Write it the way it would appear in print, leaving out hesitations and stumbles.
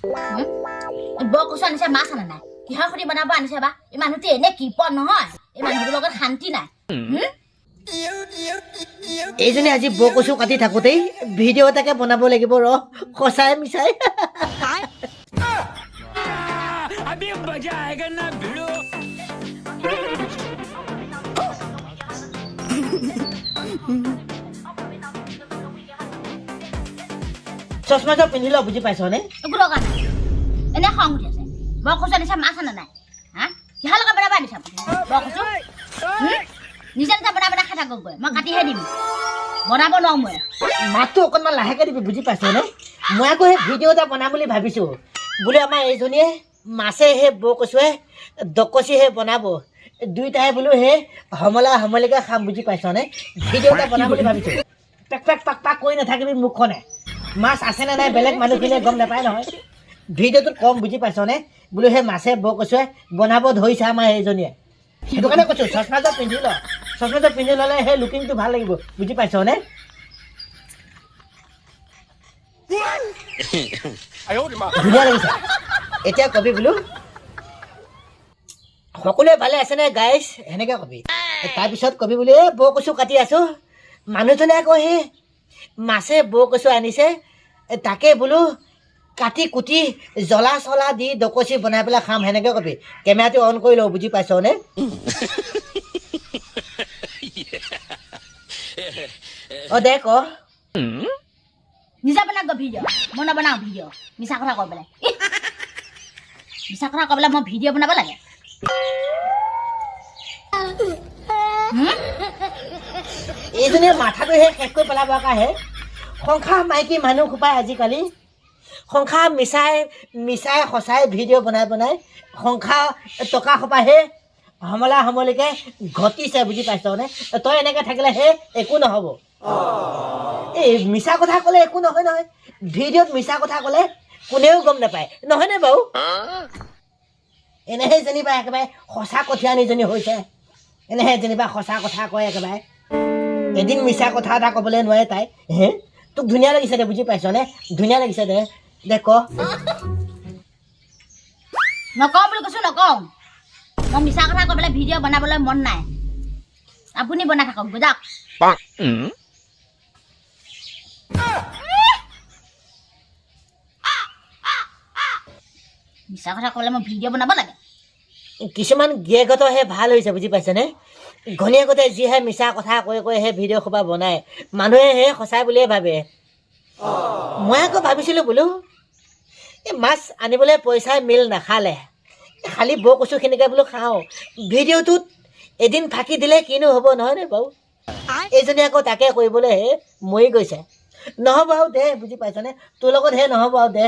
বৰ কচু আনিছে, মাছ আনা নাই। কিহৰ সৈতে বনাব আনিছে বা? এই মানুহটো এনে কৃপণ নহয়, এই মানুহটোৰ লগত শান্তি নাই। এইজনী আজি বৰ কচু কাটি থাকোঁতেই ভিডিঅ' এটাকে বনাব লাগিব ৰ, সঁচাই মিছাই। अभी मजा आएगा ना भिड़ो। চশমাযোৰ পিন্ধি ল, বুজি পাইছনে? একো দৰকাৰ নাই, এনে খং উঠি আছে। বৰ কচু আনিছে, মাছ আনা নাই। হা, কিহৰ লগত বনাব আনিছে আপুনি বৰ কচু? নিজে নিজে বনাই বনাই খাই থাকক গৈ, মই কাটিহে দিম, বনাব নোৱাৰো মই। মাতটো অকণমান লাহেকৈ দিবি, বুজি পাইছনে? মই আকৌ সেই ভিডিঅ' এটা বনাম বুলি ভাবিছোঁ বোলে। আমাৰ এইজনীয়ে মাছে সেই বৰ কচুৱে দকচিহে বনাব, দুইটাই বোলো সেই সমলা সমলিকে খাম, বুজি পাইছনে? ভিডিঅ' এটা বনাম বুলি ভাবিছোঁ। পেক পেক পাক পাক কৰি নাথাকিবি মুখখনে। মাছ আছেনে নাই বেলেগ মানুহখিনিয়ে গম নাপায় নহয়। ভিডিঅ'টোত কম, বুজি পাইছনে? বোলো সেই মাছে বৰ কচুৱে বনাব ধৰিছে আমাৰ এইজনীয়ে, সেইটো কাৰণে কৈছোঁ চশমাযোৰ পিন্ধি ল। চশমাযোৰ পিন্ধি ল'লে সেই লুকিংটো ভাল লাগিব, বুজি পাইছনে? ধুনীয়া লাগিছে। এতিয়া কবি বোলো, সকলোৱে ভালে আছেনে গাইছ, সেনেকৈ কবি। তাৰপিছত কবি বোলো, এই বৰ কচু কাটি আছোঁ, মানুহজনে আকৌ সেই মাছে বৰ কচু আনিছে, তাকে বোলো কাটি কুটি জ্বলা চলা দি দকচি বনাই পেলাই খাম, সেনেকৈ কবি। কেমেৰাটো অন কৰি লওঁ, বুজি পাইছনে? অঁ দে ক। নিজে বনাওক গৈ ভিডিঅ', মই নবনাওঁ ভিডিঅ'। মিছা কথা কৈ পেলাই, ইহ! মিছা কথা কৈ পেলাই মই ভিডিঅ' বনাব লাগে? এইজনীয়ে মাথাটো সেই শেষ কৰি পেলাব হে। সংসাৰ মাইকী মানুহ সোপাই আজিকালি সংসাৰ মিছাই মিছাই সঁচাই ভিডিঅ' বনাই বনাই সংসাৰ টকা সোপাহে সমলা সমলিকে ঘটিছে, বুজি পাইছনে? তই এনেকৈ থাকিলে হে একো নহ'ব। এই মিছা কথা ক'লে একো নহয় নহয়, ভিডিঅ'ত মিছা কথা ক'লে কোনেও গম নাপায়, নহয়নে বাৰু? এনেহে যেনিবা একেবাৰে সঁচা কঠীয়ানীজনী হৈছে, এনেহে যেনিবা সঁচা কথা কয়, একেবাৰে এদিন মিছা কথা এটা ক'বলৈ নোৱাৰে তাই। হে, তোক ধুনীয়া লাগিছে দে, বুজি পাইছনে? ধুনীয়া লাগিছে দে, দে ক। নকওঁ বুলি কৈছোঁ, নকওঁ। মই মিছা কথা কৈ পেলাই ভিডিঅ' বনাবলৈ মন নাই, আপুনি বনাই থাকক গৈ যাওক। মিছা কথা ক'লে মই ভিডিঅ' বনাব লাগে? কিছুমান গিয়েকতহে ভাল হৈছে, বুজি পাইছেনে? ঘৈণীয়েকতে যিহে মিছা কথা কৈ কৈ সেই ভিডিঅ' সোপা বনায়, মানুহে সেই সঁচাই বুলিয়ে ভাবে। মই আকৌ ভাবিছিলোঁ বোলো এই মাছ আনিবলৈ পইচাই মিল নাখালে, খালি বৰ কচুখিনিকে বোলো খাওঁ, ভিডিঅ'টোত এদিন ফাঁকি দিলে কিনো হ'ব, নহয়নে বাৰু? এইজনী আকৌ তাকে কৰিবলৈ হে মৰি গৈছে। নহ'ব আৰু দে, বুজি পাইছনে? তোৰ লগত হে নহ'ব আৰু দে।